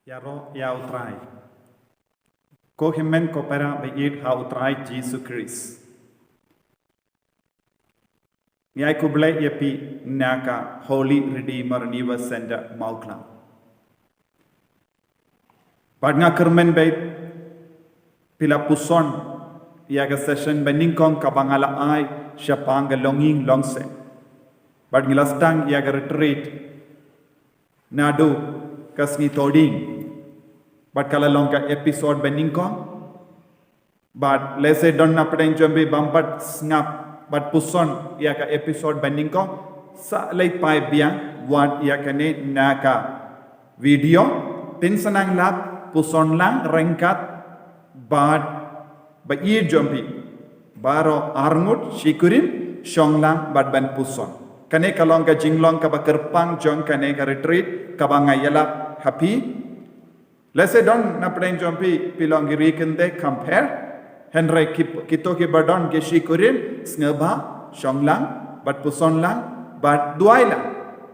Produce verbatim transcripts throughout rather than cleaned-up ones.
Ïaroh ïa U Trai. Ko hynmen ko para ba ïeit ha U Trai Jisu Khrist. Ngi ai khublei ïa phi na ka Holy Redeemer Universe Center Mawklang. Bad nga kyrmen ba phi la puson ïa ka session ba nyngkong kaba nga la ai shaphang ka longïing longsem. Bad ngi la sdang ïa ka retreat naduh ka sngi Thohdieng. Bad ka la long ka episode ba nyngkong. Bad lehse don na pdeng jong phi bym pat sngap bad puson ïa ka episode ba nyngkong, sa leit phai biang wat ïa kane na ka video, phin sa nang lap puson lang ryngkat bad ba ïeit jong phi baroh arngut shi kurim shong lang bad ban puson. Kane ka long ka jinglong kaba kyrpang jong kane ka retreat kaba nga ïalap ha phi. Lehse don na pdeng jong phi phi long ki ri kynthei kham pher. Hynrei ki, kito kiba don ki shi kurim, sngewbha shong lang bad puson lang bad duwai lang.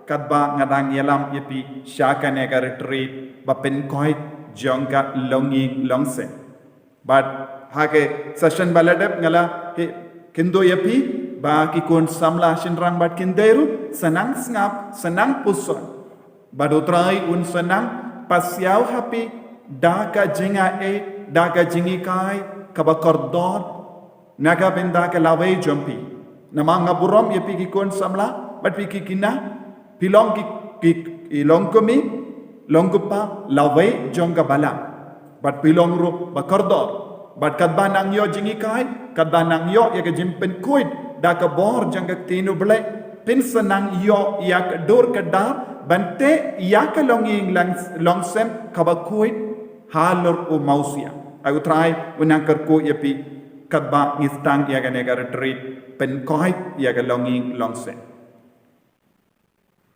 Katba nga dang ïalam ïa phi sha kane ka retreat ba pynkoit jong ka longïing longsem. Bad ha ka session ba la dep nga la hi kyntu ïa phi ba ki khun samla shynrang bad kynthei ruh sa nang sngap, sa nang puson. Bad U Trai un sa nang pasiaw ha phi da ka jingaiei, da ka jinghikai kaba kordor na ka bynta ka lawei jong phi. Namar nga burom ïa phi ki khun samla bad phi ki khynnah, phi long ki, ki, ki longkmie longkpa lawei jong ka balang. Bad phi long ruh ba kordor. Bad katba nang ïoh jinghikai, katba nang ïoh ïa ka jingpynkhuid da ka bor jong ka ktien U Blei, phin sa nang ïoh ïa ka dur ka dar ban teh ïa ka longïing lang, longsem kaba khuid halor u Mawsiang. Ai U Trai un nang kyrkhu ïa phi katba ngi sdang ïa kane ka retreat pynkoit ïa ka longïing longsem.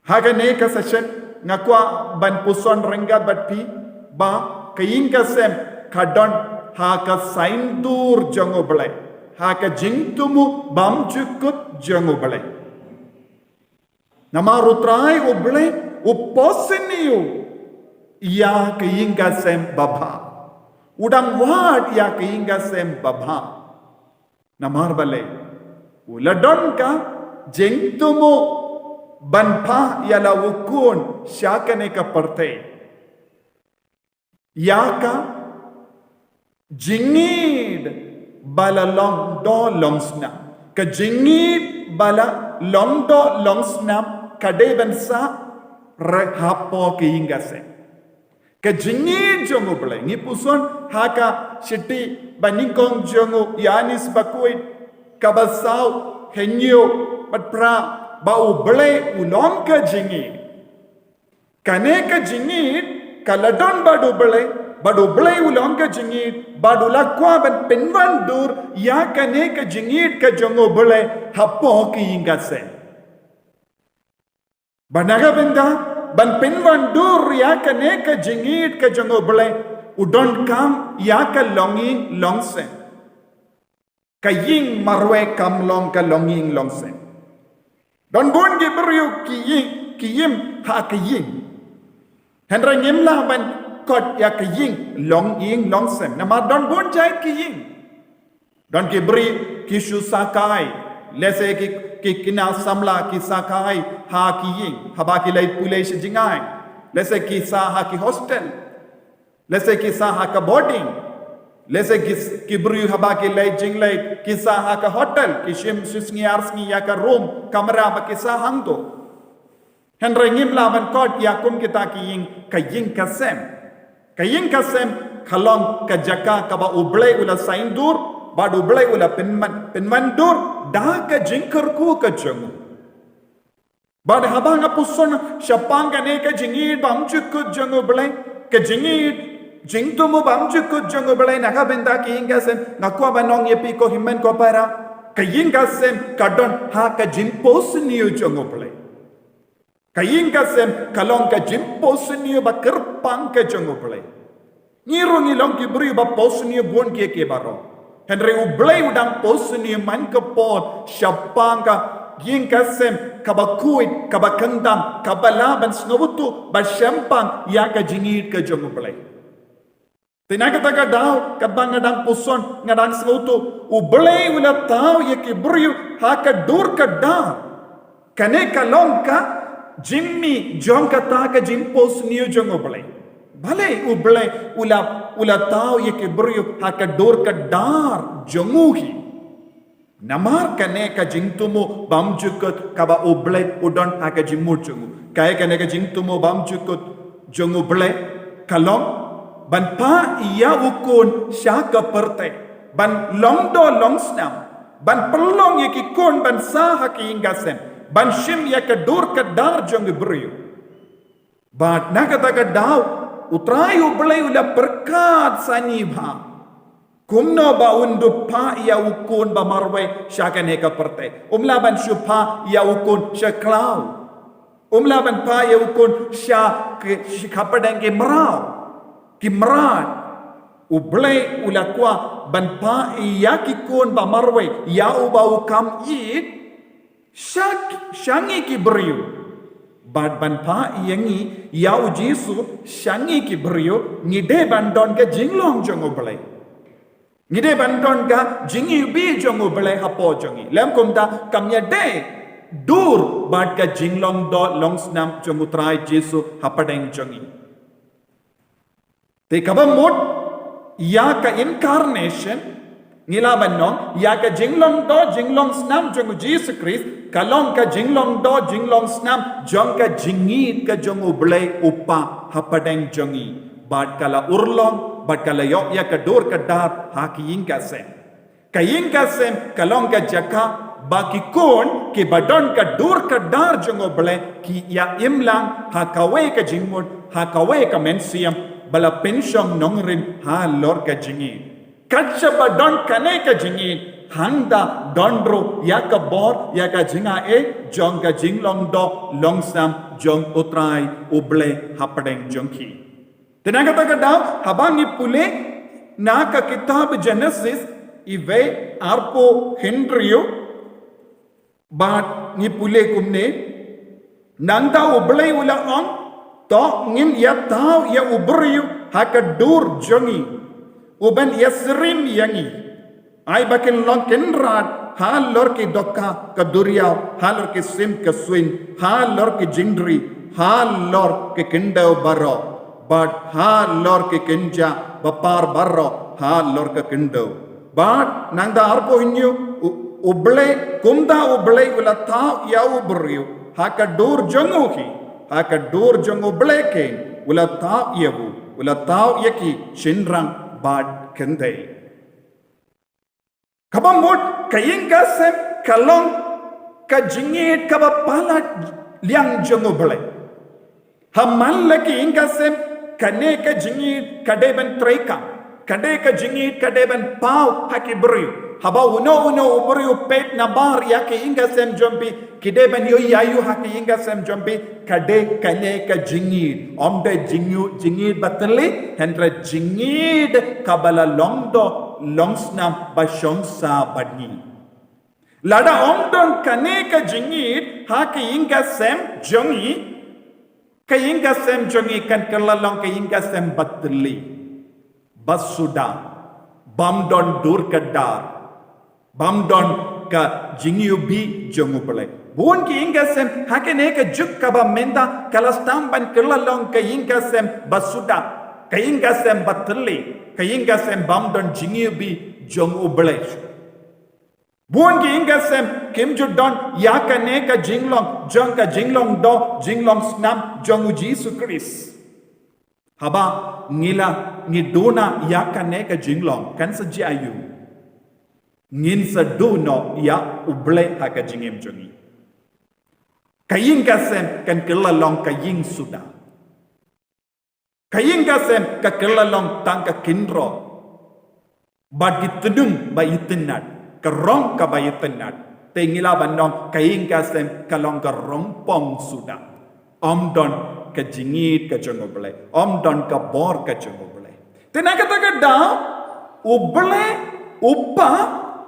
Ha kane ka session nga kwah ban puson ryngkat bad phi ba ka ïing ka sem ka don ha ka saiñdur jong U Blei, ha ka jingthmu bymjukut jong U Blei. Namar U Trai U Blei u posniew ïa ka ïing ka sem babha. U dang wad ïa ka ïing ka sem babha. Namar balei? U la don ka jingthmu ban phah ïa la u Khun sha kane ka pyrthei. Ïa ka jingïeid ba la long doh long snam. Ka jingïeid ba la long doh long snam ka dei ban sah re hapoh ka ïing ka sem. Ka jingïeid jong U Blei, ngi puson ha ka shithi ba nyngkong jong u Ïoannis bakhuid, kaba saw, hynñiew bad phra, ba U Blei u long ka jingïeid. Kane ka jingïeid ka la don bad U Blei, bad U Blei u long ka jingïeid, bad u la kwah ban pynwandur ïa kane ka jingïeid ka jong U Blei hapoh ka ïing ka sem. Bad na ka bynta ban pynwandur ïa kane ka jingïeid ka jong U Blei, u donkam ïa ka longïing longsem. Ka ïing marwei kam long ka longïing longsem. Don bun ki briew ki ïing, ki im ha ka ïing. Hynrei ngim lah ban khot ïa ka ïing longïing longsem. Namar don bun jait ki ïing. Don ki briew ki shu sah kai. Lehse ki, ki khynnah samla ki sah kai ha ki ïing haba ki leit pule sha jngai. Lehse ki sah ha ki hostel. Lehse ki sah ha ka boarding. Lehse ki, ki briew haba ki leit jingleit ki sah ha ka hotel. Ki shim shisngi arsngi ïa ka room, kamra ba ki sah hangto. Hynrei ngim lah ban khot ïa kum kita ki ïing ka ïing ka sem. Ka ïing ka sem ka long ka jaka kaba U Blei u la saiñdur, bad U Blei u la pynman, pynwandur da ka jingkyrkhu ka jong u. Bad haba nga puson shaphang kane ka jingïeid bymjukut jong U Blei, ka jingïeid jingthmu bymjukut jong U Blei na ka bynta ka ïing ka sem, nga kwah ban ong ïa phi ko hynmen ko para, ka ïing ka sem ka don ha ka jingpynsñiaw jong U Blei. Ka ïing ka sem ka long ka jingpynsñiaw ba kyrpang ka jong U Blei. Ngi ruh ngi long ki briew ba pynsñiaw bun kiei kiei baroh. Hynrei U Blei u dang pynsñiaw man ka por shaphang ka ïing ka sem kaba khuid, kaba kyndam, kaba lah ban sngewthuh, ba shemphang ïa ka jingïeit ka jong U Blei. Te na kata ka daw, katba nga dang puson, nga dang sngewthuh, U Blei u la thaw ïa ki briew ha ka dur ka dar. Kane ka long ka jingmih jong kata ka jingphohsniew jong U Blei. Balei U Blei u la, u la thaw ïa ki briew ha ka dur ka dar jong u hi. Namar kane ka jingthmu bymjukut kaba U Blei u don ha ka jingmut jong u. Kaei kane ka jingthmu bymjukut jong U Blei? Ka long ban phah ïa u khun sha ka pyrthei, ban long doh long snam, ban pynlong ïa ki khun ban sah ha ka ïing ka sem, ban shim ïa ka dur ka dar jong ki briew. Bad na kata ka daw, U Trai U Blei u la pyrkhat sani bha kumno ba un dup phah ïa u khun ba marwei sha kane ka pyrthei. Um lah ban shu phah ïa u khun sha khlaw. Um lah ban phah ïa u khun sha ki, sha hapdeng ki mraw, ki mrad. U Blei u la kwah ban phah ïa ki khun ba marwei, ïa uba u kham ïeit, sha, sha ngi ki briew. Bad ban phah ïa ngi, ïa U Jisu, sha ngi ki briew, ngi dei ban don ka jinglong jong U Blei. Ngi dei ban don ka jingïohi jong U Blei hapoh jong ngi. Lym kumta kam ïadei dur bad ka jinglong doh long snam jong U Trai Jisu hapdeng jong ngi. Te kaba mut ïa ka incarnation, ngi lah ban ong, ïa ka jinglong doh jinglong snam jong U Jisu Khrist, ka long ka jinglong doh jinglong snam jong ka jingïeit ka jong U Blei U Kpa hapdeng jong ngi. Bad ka la urlong, bad ka la ïoh ïa ka dur ka dar ha ka ïing ka sem. Ka ïing ka sem ka long ka jaka ba ki khun kiba don ka dur ka dar jong U Blei ki ïa im lang ha kawei ka jingmut, ha kawei ka mynsiem, ba la pynshong nongrim halor ka jingïeit. Kat shaba don kane ka jingïeit, hangta don ruh ïa ka bor, ïa ka jingaiei jong ka jinglong doh long snam jong U Trai U Blei hapdeng jong ki. Te na kata ka daw, haba ngi pule na ka kitab Genesis, iwei arphew hynriew, bad ngi pule kumne, nangta U Blei u la ong, to ngin ïa thaw ïa u briew ha ka dur jong ngi, u ban ïa syriem ïa ngi. Ai ba kin long kynrad halor ki dohkha ka duriaw, halor ki sim ka suiñ, halor ki jingri, halor ki khyndew baroh, bad halor ki kynja ba par baroh halor ka khyndew. Bad nangta arphew hynñiew, U, U Blei, kumta U Blei u la thaw ïa u briew ha ka dur jong u hi, ha ka dur jong U Blei keiñ u la thaw ïa u, u la thaw ïa ki shynrang bad kynthei. Kaba mut ka ïing ka sem ka long ka jingïeit kaba palat liang jong U Blei. Ha man la ka ïing ka sem, kane ka jingïeit ka dei ban treikam, kane ka jingïeit ka dei ban paw ha ki briew. Haba uno uno u briew u peit nabar ïa ka ïing ka sem jong phi, ki dei ban ïohi ïa u ha ka ïing ka sem jong phi, ka dei kane ka jingïeit. Ym dei jingïeit, jingïeit ba tylli, hynrei jingïeit kaba la long doh long snam ba shong sah bad ngi. Lada ym don kane ka jingïeit ha ka ïing ka sem jong ngi, ka ïing ka sem jong ngi kan kylla long ka ïing ka sem ba tylli, ba suda, bym don dur ka dar, bym don ka jingïohi jong U Blei. Bun ki ïing ka sem ha kane ka juk kaba mynta ka la sdang ban kylla long ka ïing ka sem ba suda, ka ïing ka sem ba tylli, ka ïing ka sem bym don jingïohi jong U Blei. Bun ki ïing ka sem kim ju don ïa kane ka jinglong, jong ka jinglong doh jinglong snam jong U Jisu Khrist. Haba ngi la, ngi duna ïa kane ka jinglong, kan sa jia aiu? Ngin sa duh noh ïa U Blei ha ka jingim jong ngi. Ka ïing ka sem kan kylla long ka ïing suda. Ka ïing ka sem ka kylla long tang ka kynroh bad ki tnum ba itynnad, ka rong kaba itynnad. Te ngi lah ban ong ka ïing ka sem ka long ka rong pong suda. Ym don ka jingïeit ka jong U Blei, ym don ka bor ka jong U Blei. Te na kata ka daw U Blei U Kpa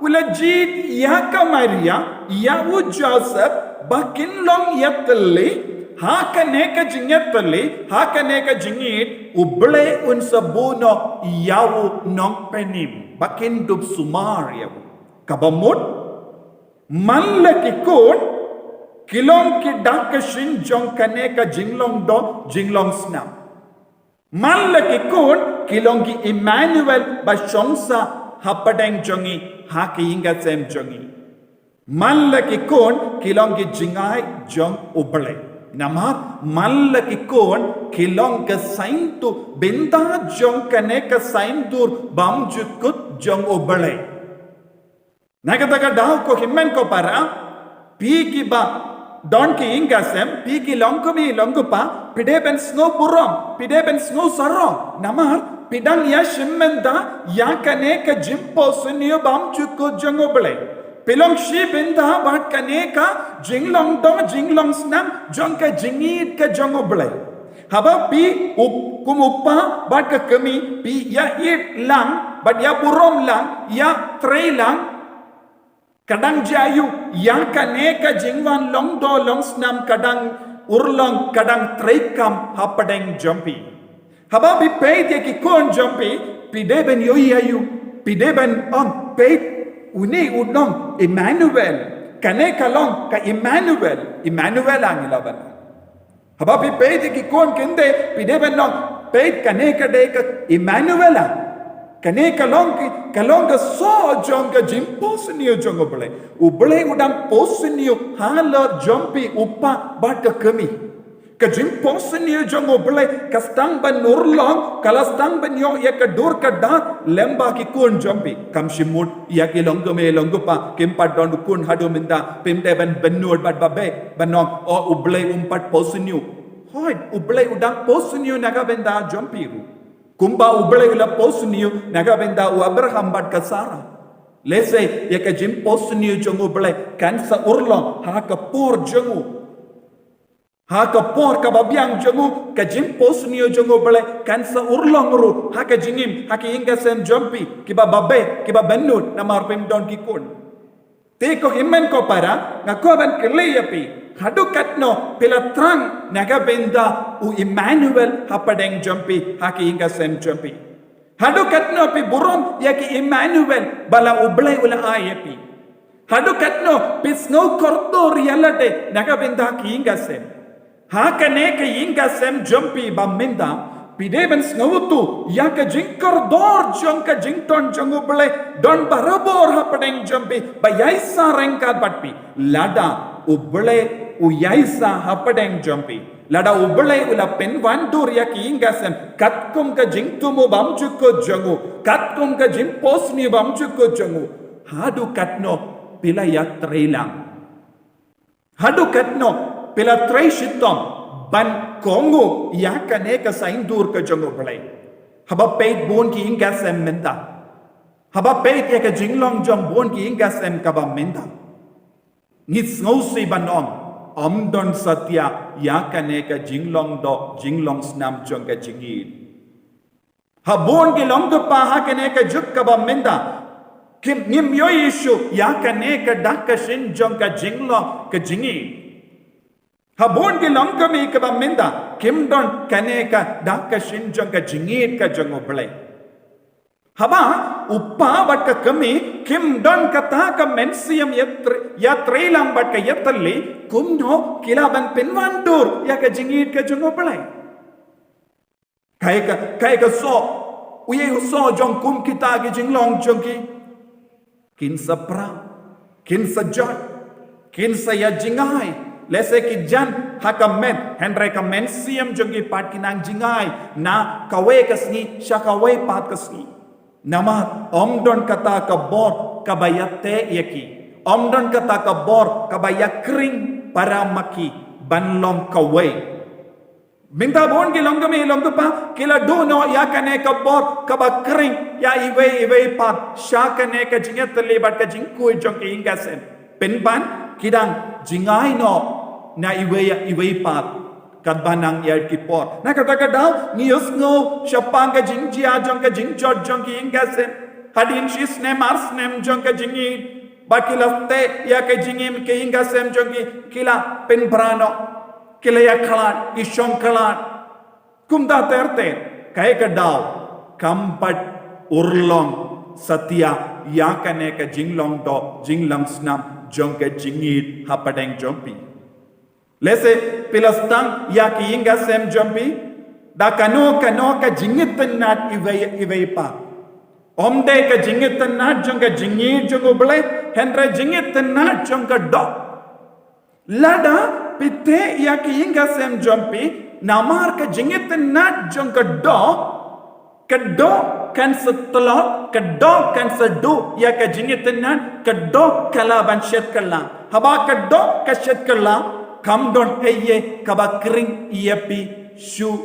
u la jied ïa ka Maria, ïa u Joseph, Ba kin long ïatylli ha kane ka jingïatylli, ha kane ka jingïeit, U Blei un sa buh noh ïa u nongpynim ba kin dup sumar ïa u. Kaba mut, man la ki khun ki long ki dak ka shin jong kane ka jinglong doh jinglong snam. Man la ki khun ki long ki Emmanuel ba shong sah hapdeng jong ngi ha ka ïing ka sem jong ngi. Man la ki khun ki long ki jngai jong U Blei. Namar man la ki khun ki long ka saiñdur, bynta jong kane ka saiñdur bymjukut jong U Blei. Na kata ka daw ko hynmen ko para, phi kiba don ki ïing ka sem, phi ki longkmie longkpa, phi dei ban sngewburom, phi dei ban sngewsarong. Namar phi dang ïashim bynta ïa kane ka jingphohsniew bymjukut jong U Blei. Phi long shi bynta bad kane ka jinglong doh jinglong snam jong ka jingïeit ka jong U Blei. Haba phi u, kum u kpa bad ka kmie, phi ïa ïeit lang bad ïa burom lang, ïa trei lang, ka dang jia ïa u, ïa kane ka jingwan long doh long snam ka dang urlong, ka dang treikam hapdeng jong phi. Haba phi peit ïa ki khun jong phi, phi dei ban ïohi ïa u, phi dei ban ong, peit, une u long Emmanuel. Kane ka long ka Emmanuel. Emmanuel a ngi lah ban ong. Haba phi peit ïa ki khun kynthei, phi dei ban ong, peit, kane ka dei ka Emmanuel a. Kane ka long ki, ka long ka soh jong ka jingphohsniew jong U Blei. U Blei u dang phohsniew halor jong phi u kpa bad ka kmie. Ka jingphohsniew jong U Blei ka sdang ban urlong, ka la sdang ban ïoh ïa ka dur ka dar lyngba ki khun jong phi. Kam shym mut ïa ki longkmie longkpa kim pat don khun haduh mynta, phim dei ban bynnud bad ba beh ban ong, o, U Blei um pat phohsniew. Hooid, U Blei u dang phohsniew na ka bynta jong phi ruh. Kumba U Blei u la phohsniew na ka bynta u Abraham bad ka Sarah. Lehse ïa ka jingphohsniew jong U Blei kan sa urlong ha ka por jong u. Ha ka por kaba biang jong u, ka jingphohsniew jong U Blei kan sa urlong ruh ha ka jingim, ha ka ïing ka sem jong phi, kiba babe, kiba bynnud, namar phim don ki khun. Te ko hynmen ko para, nga kwah ban kylli ïa phi, haduh katno phi la thrang na ka bynta u Emmanuel hapdeng jong phi, ha ka ïing ka sem jong phi. Haduh katno phi burom ïa ki Emmanuel ba la U Blei u la ai ïa phi. Haduh katno phi sngew kordor ïa lade na ka bynta ka ïing ka sem. Ha kane ka ïing ka sem jong phi ba mynta, phi dei ban sngewthuh ïa ka jingkordor jong ka jingdon jong U Blei, don barabor hapdeng jong phi, ba ïai sa ryngkat bad phi. Lada U Blei u ïai sa hapdeng jong phi. Lada U Blei u la pynwandur ïa ka ïing ka sem, katkum ka jingthmu bymjukut jong u, katkum ka jingphohsniew bymjukut jong u, haduh katno phi la ïatrei lang. Haduh katno phi la trei shitom ban kohnguh ïa kane ka saiñdur ka jong U Blei. Haba peit bun ki ïing ka sem mynta. Haba peit ïa ka jinglong jong bun ki ïing ka sem kaba mynta. Ngi sngewsih ban ong, ym don satia ïa kane ka jinglong doh, jinglong snam jong ka jingïeit. Ha bun ki longkpa ha kane ka juk kaba mynta, kim, ngim ïohi shuh ïa kane ka dak ka shin jong ka jinglong ka jingïeit. Ha bun ki longkmie kaba mynta, kim don kane ka dak ka shin jong ka jingïeit ka jong U Blei. Haba u kpa bad ka kmie kim don kata ka mynsiem ïa tre-, ïatrei lang bad ka ïatylli, kumno ki lah ban pynwandur ïa ka jingïeit ka jong U Blei. Kaei ka, kaei ka soh, uei u soh jong kum kita ki jinglong jong ki? Kin sa pra, kin sa jot, kin sa ïa jngai. Lehse ki jan ha ka met, hynrei ka mynsiem jong ki pat ki nang jngai na kawei ka sngi sha kawei pat ka sngi. Namar ym don kata ka bor kaba ïateh ïa ki. Ym don kata ka bor kaba ïakring para ma ki ban long kawei. Mynta bun ki longkmie longkpa ki la duh noh ïa kane ka bor kaba kring ïa iwei iwei pat sha kane ka jingïatylli bad ka jingkhuid jong ka ïing ka sem. Pynban ki dang jngai noh na iwei ïa iwei pat. Katba nang ïaid ki por. Na kata ka daw ngi ïohsngew shaphang ka jingjia jong ka jingjot jong ka ïing ka sem. Hadien shi snem ar snem jong ka jingïeit, Ba ki la teh ïa ka jingim ka ïing ka sem jong ki, ki la pynbra noh, ki la ïakhlad, ki shong khlad. Kumta ter ter, kaei ka daw, kam pat urlong satia ïa kane ka jinglong doh, jinglong snam jong ka jingïeit hapdeng jong phi. Lehse phi la sdang ïa ka ïing ka sem jong phi da kano kano ka jingitynnad iwei iwei pat. Ym dei ka jingitynnad jong ka jingïeit jong U Blei, hynrei jingitynnad jong ka doh. Lada phi teh ïa ka ïing ka sem jong phi namar ka jingitynnad jong ka doh, ka doh kan sa tlot, ka doh kan sa duh ïa ka jingitynnad, ka doh ka lah ban shet kylla. Haba ka doh ka shet kylla, kam don ei kaba khring ïa phi shuh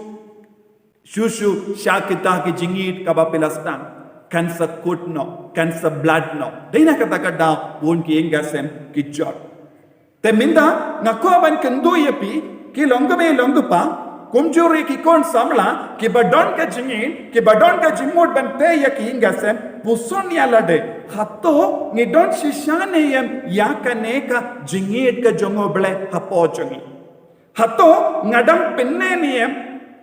shuh shuh sha kita ki jingïeit kaba phi la sdang. Kan sa kut noh, kan sa blad noh. Dei na kata ka daw bun ki ïing ka sem ki jot. Te mynta nga kwah ban kyntu ïa phi, ki long kmie long kpa, kumjuh ruh ki khun samla kiba don ka jingïeit, kiba don ka jingmut ban teh ïa ka ïing ka sem, puson ïa lade, hato ngi don shisha ne em ïa kane ka jingïeit ka jong U Blei hapoh jong ngi? Hato nga dang pynneh ne em,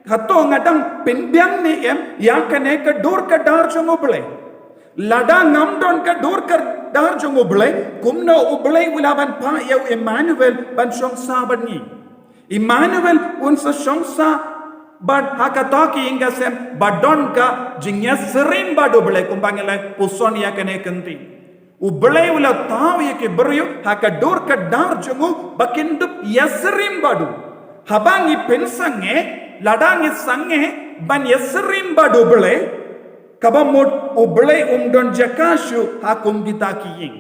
hato nga dang pynbiang ne em ïa kane ka dur ka dar jong U Blei? Lada ngam don ka dur ka dar jong U Blei, kumno U Blei u lah ban phah ïa u Immanuel ban shong sah bad ngi? Immanuel un sa shong sah bad ha kata ka ïing ka sem ba don ka jingïasyriem bad U Blei, kumba ngi la puson ïa kane ka ktien. U Blei u la thaw ïa ki briew ha ka dur ka dar jong u ba kin dup ïasyriem bad u. Haba ngi pynsangeh, lada ngi sangeh ban ïasyriem bad U Blei, kaba mut U Blei um don jaka shuh ha kum kita ki ïing.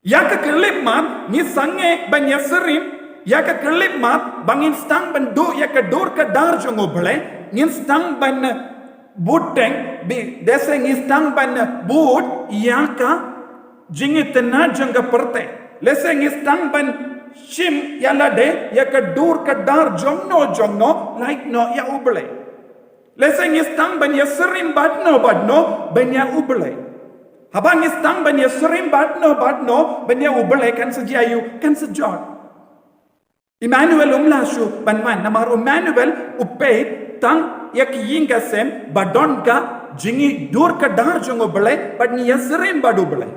Ïa ka khyllipmat ngi sangeh ban ïasyriem, ïa ka khyllipmat ba ngin sdang ban duh ïa ka dur ka dar jong U Blei, ngin sdang ban bud teng, bad lehse ngi sdang ban bud ïa ka jingitynnad jong ka pyrthei. Lehse ngi sdang ban shim ïa lade ïa ka dur ka dar jongno jongno, lait noh ïa U Blei. Lehse ngi sdang ban ïasyriem badno badno ban ïa U Blei. Haba ngi sdang ban ïasyriem badno badno ban ïa U Blei, kan sa jia ïa u, kan sa jot. Immanuel um lah shuh ban wan, namar Immanuel u peit tang ïa ka ïing ka sem ba don ka jingïeit, dur ka dar jong U Blei, bad ngi ïasyriem bad U Blei.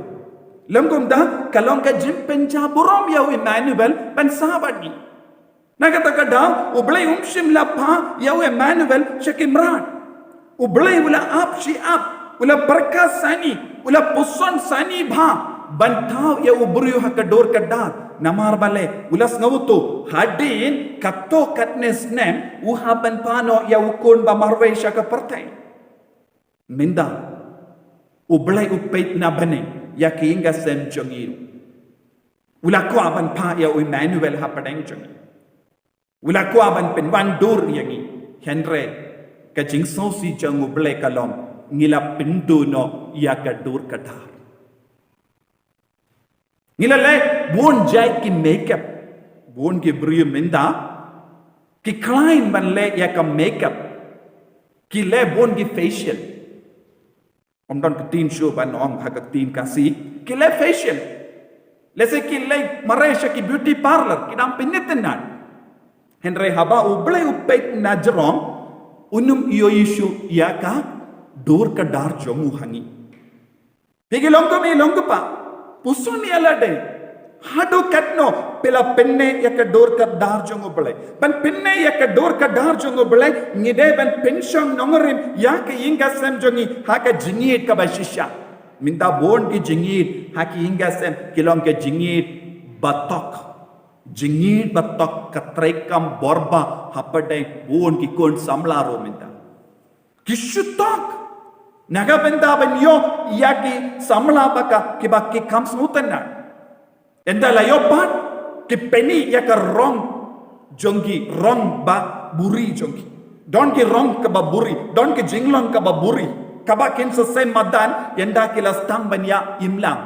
Lymkumta ka long ka jingpynjah burom ïa u Immanuel ban sah bad ngi. Na kata ka daw U Blei um shym la phah ïa u Immanuel sha ki mrad. U Blei u la ap shi ap, u la pyrkhat sani, u la puson sani bha ban thaw ïa u briew ha ka dur ka dar. Namar balei? U la sngewthuh hadien katto katne snem u hap ban phah noh ïa u khun ba marwei sha ka pyrthei. Mynta U Blei u peit na bneng ïa ka ïing ka sem jong ngi. U la kwah ban phah ïa u Immanuel hapdeng jong ngi. U la kwah ban pynwandur ïa ngi. Hynrei ka jingsngewsih jong U Blei ka long ngi la pynduh noh ïa ka dur ka dar. Ngi la leh bun jait ki makeup. Bun ki briew mynta ki khlaiñ ban leh ïa ka makeup. Ki leh bun ki facial. Ym don ka ktien shuh ban ong ha ka ktien Khasi, ki leh facial. Lehse ki leit mareh sha ki beauty parlour, ki dang pynitynnad. Hynrei haba U Blei u peit na jrong, un ym ïohi shuh ïa ka dur ka dar jong u ha ngi. Phi ki longkmie longkpa, puson ïa lade. Haduh katno phi la pynneh ïa ka dur ka dar jong U Blei? Ban pynneh ïa ka dur ka dar jong U Blei, ngi dei ban pynshong nongrim ïa ka ïing ka sem jong ngi ha ka jingïeit kaba shisha. Mynta bun ki jingïeit ha ka ïing ka sem ki long ka jingïeit ba tok. Jingïeit ba tok, ka treikam bor ba hapdeng bun ki khun samla ruh mynta. Ki shu tok na ka bynta ban ïoh ïa ki samla ba ka, kiba ki kam sngewtynnad. Ynda la ïoh pat, ki pyni ïa ka rong jong ki, rong ba buri jong ki. Don ki rong kaba buri, don ki jinglong kaba buri, kaba kin sa sem madan ynda ki la sdang ban ïa imlang.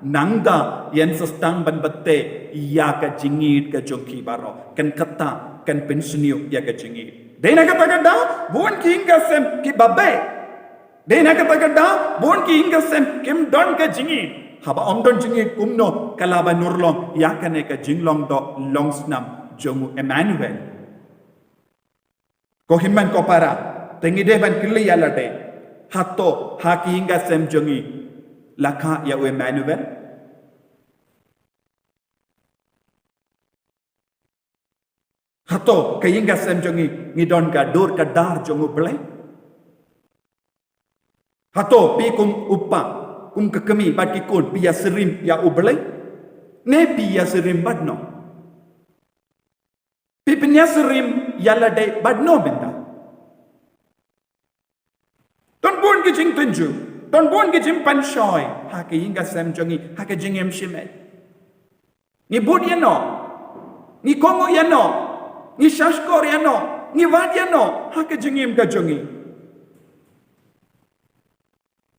Nangta yn sa sdang ban bteh ïa ka jingïeit ka jong ki baroh. Kan kata kan pynsniew ïa ka jingïeit. Dei na kata ka daw bun ki ïing ka sem kiba beh. Dei na kata ka daw bun ki ïing ka sem kim don ka jingïeit. Haba ym don jingïeit kumno ka lah ban urlong ïa kane ka jinglong doh long snam jong u Emmanuel. Ko hynmen ko para, te ngi dei ban kylli ïa lade, hato ha ka ïing ka sem jong ngi la kha ïa u Emmanuel? Hato ka ïing ka sem jong ngi ngi don ka dur ka dar jong u Blei? Hato phi kum u pa, kum ka kmie bad ki khun phi ïasyriem ïa u Blei? Ne phi ïasyriem bad no? Phi pynïasyriem ïa lade bad no mynta? Don bun ki jingtynjuh, don bun ki jingpynshoi ha ka ïing ka sem jong ngi, ha ka jingim shimet. Ngi bud ïa no? Ngi kohnguh ïa no? Ngi shahshkor ïa no? Ngi wad ïa no ha ka jingim ka jong ngi?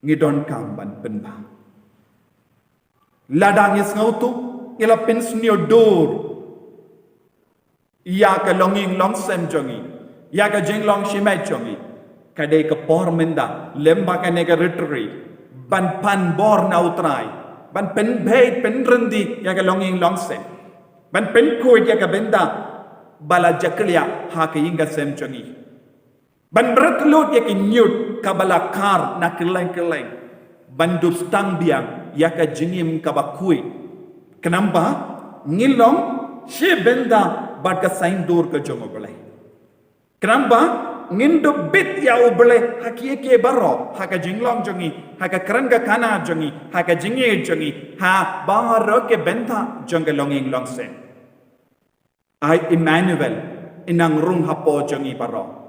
Ngi donkam ban pynbha. Lada ngi sngewthuh ngi la pynsniew dur ïa ka longïing longsem jong ngi, ïa ka jinglong shimet jong ngi, ka dei ka por mynta lem bad kane ka retreat ban pan bor na U Trai, ban pynbeit pynryndi ïa ka longïing longsem, ban pynkhuid ïa ka bynta ba la jakhlia ha ka ïing ka sem jong ngi. Ban bret lut ïa ki ñiut kaba la khar na kylleng kylleng, ban dup sdang biang ïa ka jingim kaba khuid. Khnang ba ngin long shi bynta bad ka saiñdur ka jong U Blei. Khnang ba ngin dup bit ïa U Blei ha kiei kiei baroh, ha ka jinglong jong ngi, ha ka kren ka khana jong ngi, ha ka jingïeit jong ngi, ha baroh ki bynta jong ka longïing longsem. Ai Emmanuel, i nang rung hapoh jong ngi baroh.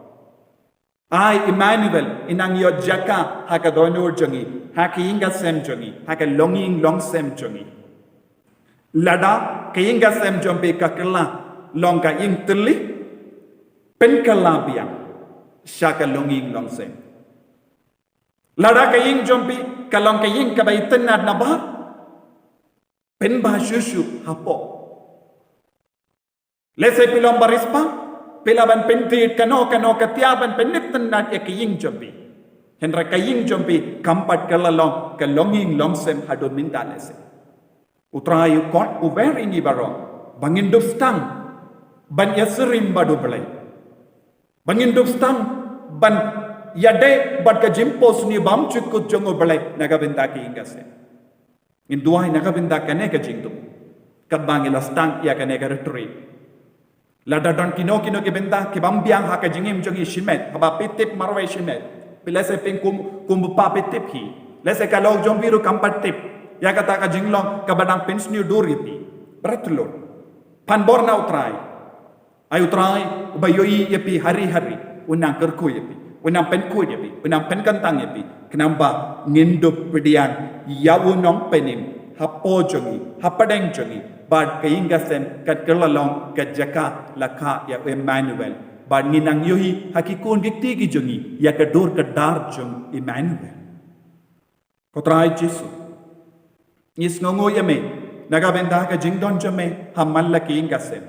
Ai Emmanuel, i nang ïoh jaka ha ka dohnud jong ngi, ha ka ïing ka sem jong ngi, ha ka longïing longsem jong ngi. Lada ka ïing ka sem jong phi ka kylla long ka ïing tylli, pynkylla biang sha ka longïing longsem. Lada ka ïing jong phi ka long ka ïing kaba itynnad na bar, pynbha shuh shuh hapoh. Lehse phi long ba riewspah, phi lah ban pyntied kano kano ka tiar ban pynitynnad ïa ka ïing jong phi. Hynrei ka ïing jong phi kam pat kylla long ka longïing longsem haduh mynta lehse. U Trai u khot u wer ïa ngi baroh ba ngin dup sdang ban ïasyriem bad U Blei, ba ngin dup sdang ban ïadei bad ka jingphohsniew bymjukut jong U Blei na ka bynta ka ïing ka sem. Ngin duwai na ka bynta kane ka jingthmu katba ngi la sdang ïa kane ka retreat. Lada don kino kino ki bynta ki bym biang ha ka jingim jong ngi shimet, haba phi tip marwei shimet, phi lehse phi kum, kum u pa phi tip hi, lehse ka lok jong phi ruh kam pat tip ïa kata ka jinglong kaba dang pynsniew dur ïa phi. Bret lut, pan bor na U Trai. Ai U Trai uba ïohi ïa phi hari hari un nang kyrkhu ïa phi, un nang pynkhuid ïa phi, un nang pynkyntang ïa phi, khnang ba ngin dup pdiang ïa u Nongpynim hapoh jong ngi, hapdeng jong ngi, bad ka ïing ka sem kan kylla long ka jaka la kha ïa u Emmanuel, bad ngin nang ïohi ha ki khun ki kti ki jong ngi ïa ka dur ka dar jong u Emmanuel. Ko Trai Jisu, ngi sngewnguh ïa me na ka bynta ka jingdon jong me ha man la ka ïing ka sem.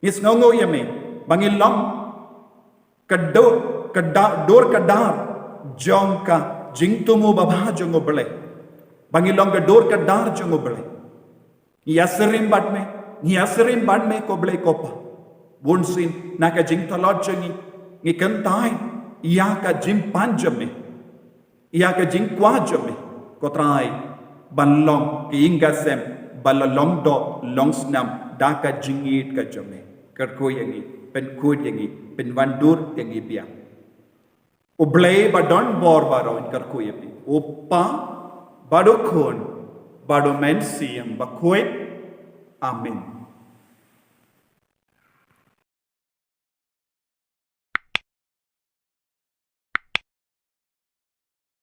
Ngi sngewnguh ïa me ba ngin long ka dur ka da-, dur ka dar jong ka jingthmu babha jong U Blei, ba ngin long ka dur ka dar jong U Blei. Ngi ïasyriem bad me, ngi ïasyriem bad me ko Blei ko Pa. Bunsien na ka jingtlot jong ngi, ngi kyntait ïa ka jingpan jong me, ïa ka jingkwah jong me, ko Trai, ban long ka ïing ka sem ba la long doh long snam da ka jingïeit ka jong me. Kyrkhu ïa ngi, pynkhuid ïa ngi, pynwandur ïa ngi biang. U Blei ba don bor baroh un kyrkhu ïa phi, u Pa, bad u Khun, bad u Mynsiem Bakhuid. Amen.